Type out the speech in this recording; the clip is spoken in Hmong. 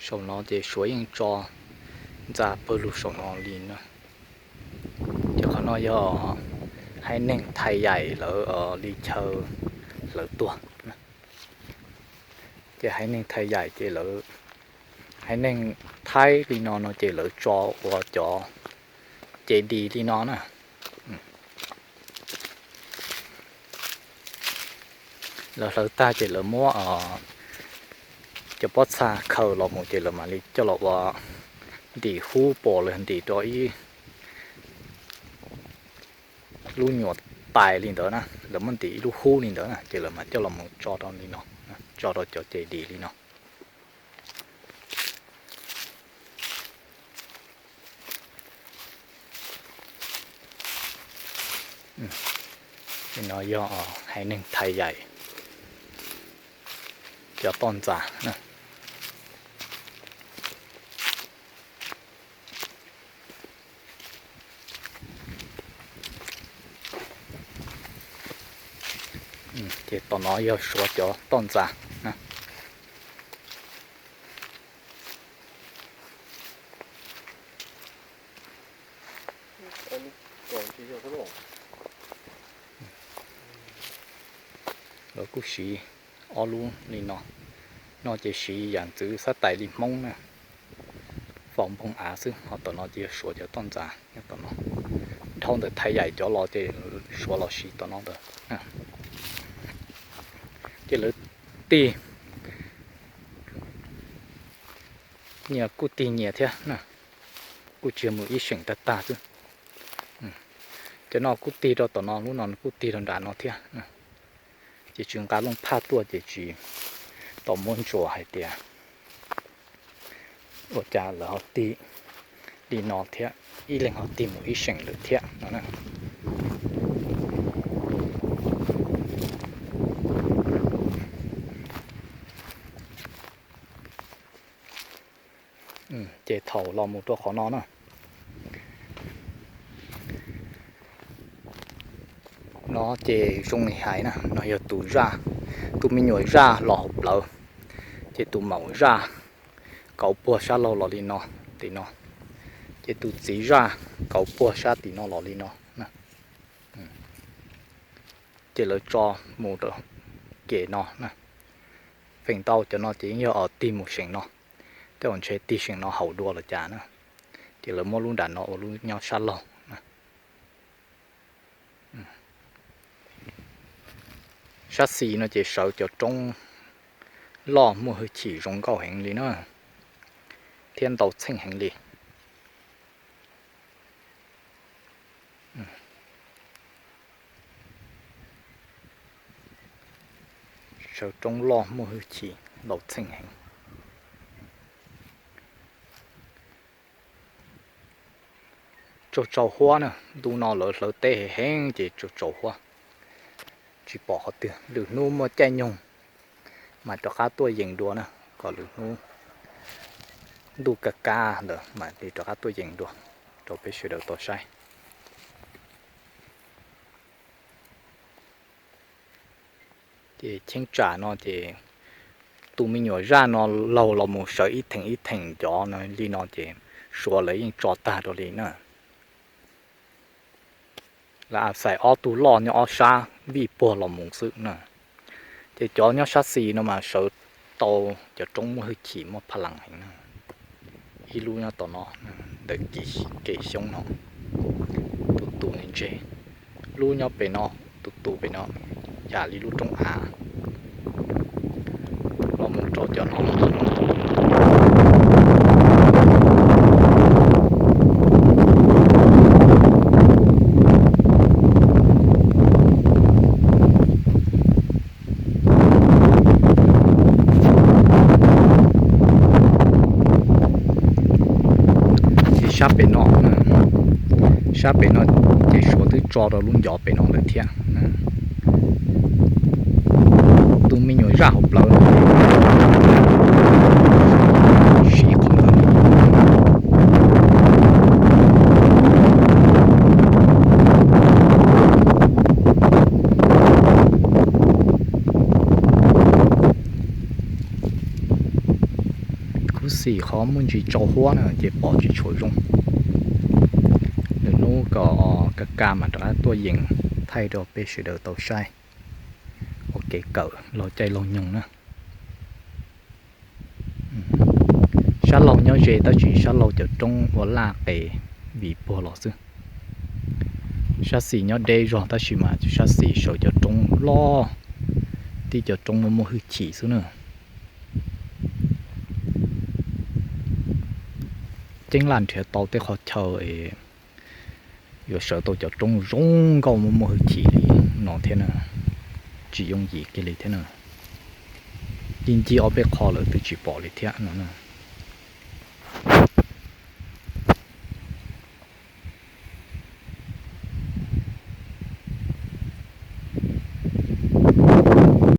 Saum no ces Suav yeej tso ntxa pawg lug saum no li no. Ces qhov no yog haiv neeg Thaib Yaim lawv li chaw lawv tuag. Ces haiv neeg Thaib Yaim ces lawv, haiv neeg Thaib li no no ces lawv tso ua cov ces dis li no na. Lawv hlawv tag ces lawv muab cov pob txha khaws los mus ces lawv mam li coj los ua ntim hub pos los ntim rau ib lub nyuam tais li ntawd na, lawv muab ntim ib lub hub li ntawd na ces lawv mam coj los mus tso rau li no, tso rau cov ces dis li no. No yog haiv neeg Thaib Yaim cov toj ntxas. Ces tom no yog Suav cov toj ntxas. Lawv kuj siv ob lub li no, no ces siv yam ntxwv xab tais li Hmoob na, faus npoo av xwb. Ho tom no ces yog Suav cov toj ntxas nyob tom no. Dhau ntawm Thaib Yaim cov los ces Suav los siv tom no ntawd. Ces lawv tig nyias kuj tig nyias thiab na, kuj tsis yog mus ib seem tag tag xwb. Cov no kuj tig rau tom no, lub no kuj tig rau nram no thiab. Ces tsis nqa looj phaj tuaj ces tsis tau muab ntsuas hais tias ua cas lawv ho tig li no thiab, ib leeg ho tig mus ib seem lawm thiab no. Ces thaum los mus rau qhov no na, no ces zoo li hais na, no yog tus zaj, tus me nyuam zaj los hauv plawv, ces tus maum zaj kauv puag sab laug los li no, tim no, ces tus txiv zaj kauv puag sab tim no los li no. Ces lawv tso mus rau kem no na, feem ntau cov no ces yeej yog tig mus seem no, tej zaum ntshe tig seem no haum dua los cas na, ces lawv muab lub nram no ua lub nyob sab laug. Sab xis no ces sawv cov roob loj muaj hwj chim zoo nkauj heev li na, thiab ntau txheej heev li. Sawv roob loj muaj hwj chim ntau txheej heev. Tsaug tsaus huab na, ntu no lawv hlawv teb heev heev ces tsaug tsaus huab, tsis pom qhov twg. Lwm hnub muaj caij nyoog mas rov qab tuaj yees dua na, kom lwm hnub ntuj kaj kab ntawd mam li rov qab tuaj yees dua rau peb sawv daws tau saib. Ces cheeb tsam no ces tus me nyuam zaj no laug los mus sawv ib theem ib theem cov no li no ces Suav lawv yeej tso tag rau li na. Lawv a xais ob tug loj nyob ob sab vij puag los mus xwb na. Ces cov nyob sab xis no mas sawv tau cov roob muaj hwj chim muaj pha las heev na. Ib lub nyob tom no, ntawm kev xyoob no, tus tus ntseg. Lub nyob pem no, tus tus pem no, yam li lub roob av los mus rau cov no. Ces sab pem no, sab pem no ces Suav twb tso rau lub ncov pem no lawm thiab. Tus me nyuam zaj hauv plawv no siv qhov ntawd. Tim qhov muaj ntsis tsau huab na ces pom tsis tshua zoo. Lwm hnub kom ka ka mam rov qab tuaj yees thaij rau peb sawv daws tau saib ua kev kawm laug caij laug nyoog na. Sab laug nyob ze tab sis sab laug cov roob ua laj qes vim puag los xwb. Sab xis nyob deb zog tab sis mas sab xis sawv cov roob loj, tib cov roob muaj muaj hwj chim xwb na. Ceeb laj nrhiav tau tej qhov chaw es yuav sawv tau cov roob zoo nkauj muaj muaj hwj chim li no thiab na, tsis yooj yim kiag li thiab na. Ncig ncig ob peb qho lawm twb tsis pom li thiab no.